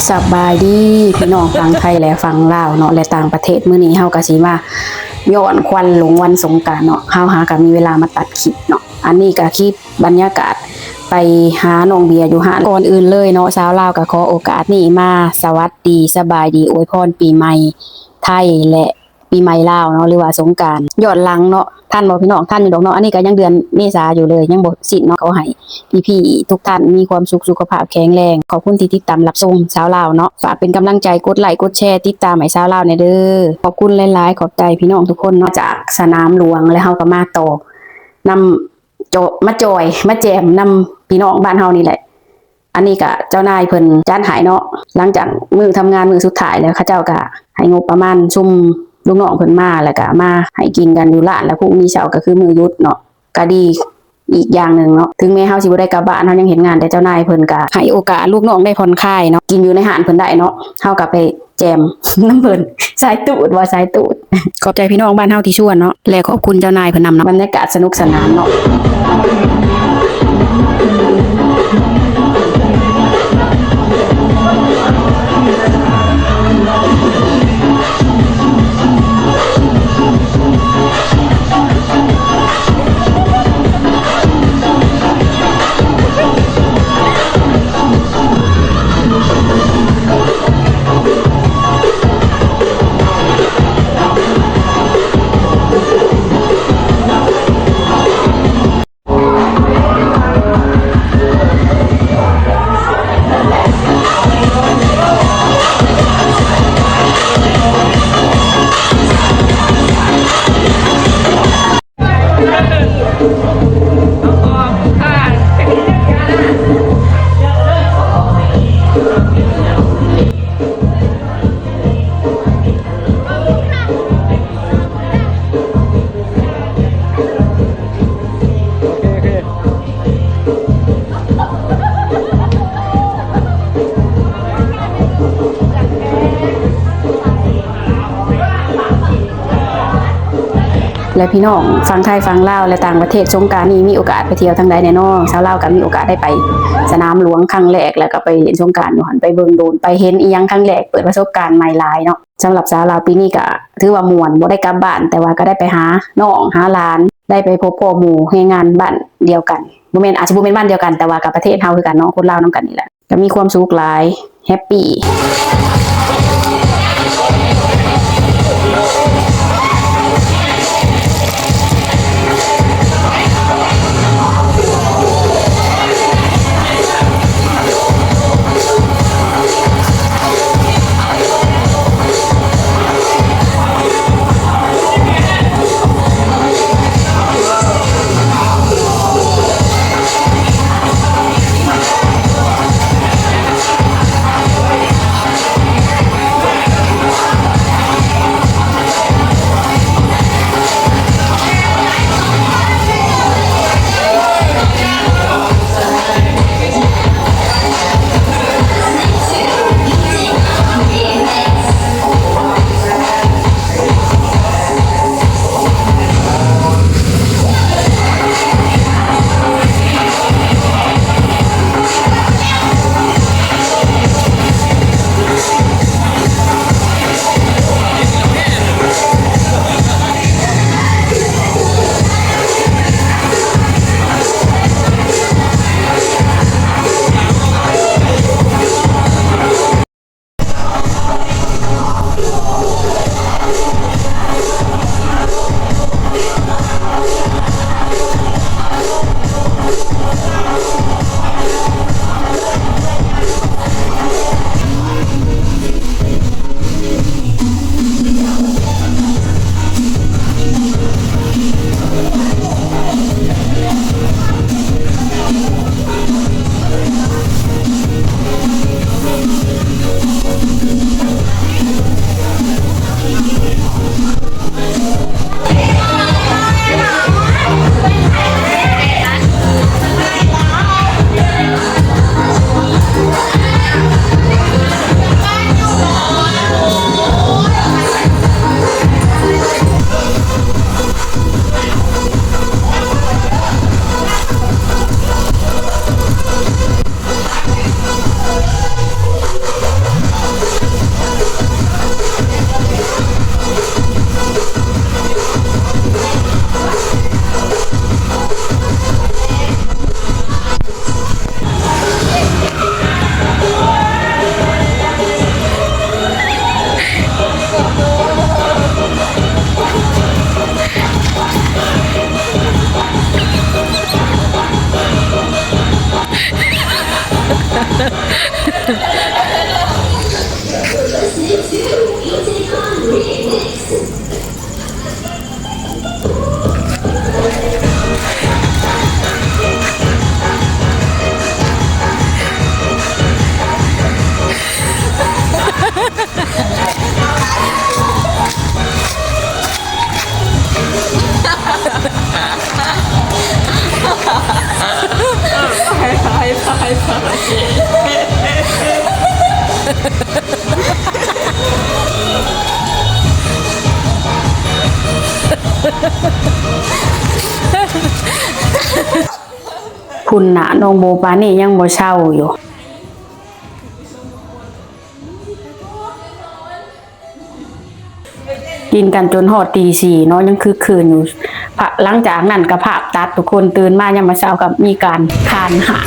ສະບາຍດີພີ່ນ້ອງຝັ່ງໄທ ແລະ ຝັ່ງລາວເນາະ ແລະ ຕ່າງປະເທດ. ມື້ນີ້ເຮົາກະຊິມາຍ້ອນຄວັນຫຼົງວັນສົງການເນາະ, ເຮົາຫາກະມີເວລາມາຕັດຄລິບເນາະ. ອັນນີ້ກະຄລິບບັນຍາກາດໄປຫານ້ອງເບຍຢູ່ຮ້ານ. ກ່ອນອື່ນເລີຍເນາະ ສາວລາວກະຂໍໂອກາດນີ້ມາສະຫວັດດີ ສະບາຍດີ ອວຍພອນປີໃໝ່ໄທ ແລະ ປີໃໝ່ລາວເນາະ ຫຼືວ່າສົງການຍ້ອນຫຼັງເນາະ. ທັນບໍ່ພີ່ນ້ອງ? ທັນຢູ່ດອກເນາະ, ອັນນີ້ກະຍັງເດືອນເມສາຢູ່ເລີຍ ຍັງບໍ່ສິ້ນເນາະ. ຂໍໃຫ້ພີ່ໆທຸກທ່ານມີຄວາມສຸກ ສຸຂະພາບແຂງແຮງ. ຂອບຄຸນທີ່ຕິດຕາມຮັບຊົມສາວລາວເນາະ, ຝາກເປັນກຳລັງໃຈ ກົດໄລ້ ກົດແຊ ຕິດຕາມໃຫ້ສາວລາວແດ່ເດີ. ຂອບຄຸນຫຼາຍໆ ຂອບໃຈພີ່ນ້ອງທຸກຄົນເນາະ. ຈາກສະໜາມຫຼວງ ແລ້ວເຮົາກະມາຕໍ່ນຳ ເຈາະ ມາຈອຍ ມາແຈມນຳພີ່ນ້ອງບ້ານເຮົານີ້ແຫຼະ. ອັນນີ້ກະເຈົ້ານາຍເພິ່ນຈັດໃຫ້ເນາະ, ຫຼັງຈາກມື້ທຳງານມື້ສຸດທ້າຍແລ້ວ ເຂົາເຈົ້າກະໃຫ້ງົບປະມານຊຸມລູກນ້ອງເພິ່ນມາ ແລ້ວກະມາໃຫ້ກິນກັນຢູ່ຮ້ານ ແລ້ວພວກນີ້ເຊົ້າກະຄືມື້ຢຸດເນາະ, ກະດີອີກຢ່າງໜຶ່ງເນາະ. ເຖິງແມ້ເຮົາຊິບໍ່ໄດ້ກັບບ້ານ ເຮົາຍັງເຮັດງານ ແຕ່ເຈົ້ານາຍເພິ່ນກະໃຫ້ໂອກາດລູກນ້ອງໄດ້ຜ່ອນຄາຍເນາະ, ກິນຢູ່ໃນຮ້ານເພິ່ນໄດ້ເນາະ, ເຮົາກະໄປ ແຈມນຳເພິ່ນ ສາຍຕູດວ່າສາຍຕູດ. ຂອບໃຈພີ່ນ້ອງບ້ານເຮົາທີ່ຊວນເນາະ ແລະ ຂອບຄຸນເຈົ້ານາຍເພິ່ນນຳເນາະ. ບັນຍາກາດສະໜຸກສະໜານເນາະ. ແລະ ພີ່ນ້ອງຝັ່ງໄທ ຝັ່ງລາວ ແລະ ຕ່າງປະເທດ, ສົງການນີ້ມີໂອກາດໄປທ່ຽວທາງໃດແດ່ເນາະ? ສາວລາວກະມີໂອກາດໄດ້ໄປສະໜາມຫຼວງຄັ້ງແລກ ແລ້ວກະໄປຫຼິ້ນສົງການຢູ່ຫັ້ນ, ໄປເບິ່ງໂດນ ໄປເຫັນອີ່ຫຍັງຄັ້ງແລກ, ເປີດປະສົບການໃໝ່ຫຼາຍເນາະ. ສຳລັບສາວລາວປີນີ້ກະຖືວ່າມ່ວນ, ບໍ່ໄດ້ກັບບ້ານ ແຕ່ວ່າກະໄດ້ໄປຫານ້ອງຫາຫຼານ, ໄດ້ໄປພົບພໍ້ໝູ່ແຮງງານບ້ານດຽວກັນ, ບໍ່ແມ່ນ ອາດຊິບໍ່ແມ່ນບ້ານດຽວກັນ ແຕ່ວ່າກະປະເທດເຮົາຄືກັນເນາະ, ຄົນລາວນຳກັນນີ້ແຫຼະ. ກະມີຄວາມສຸກຫຼາຍ ແຮັບປີ. ແ ບຸນນະ ນ້ອງໂບປານີ້ຍັງບໍ່ເຊົາຢູ່. ກິນກັນຈົນຮອດຕີສີ່ເນາະ ຍັງຄຶກຄື້ນຢູ່. ພະ ຫຼັງຈາກນັ້ນກໍພາບຕັດ ທຸກຄົນຕື່ນມາຍາມມື້ເຊົ້າກໍມີການຄານຫາ.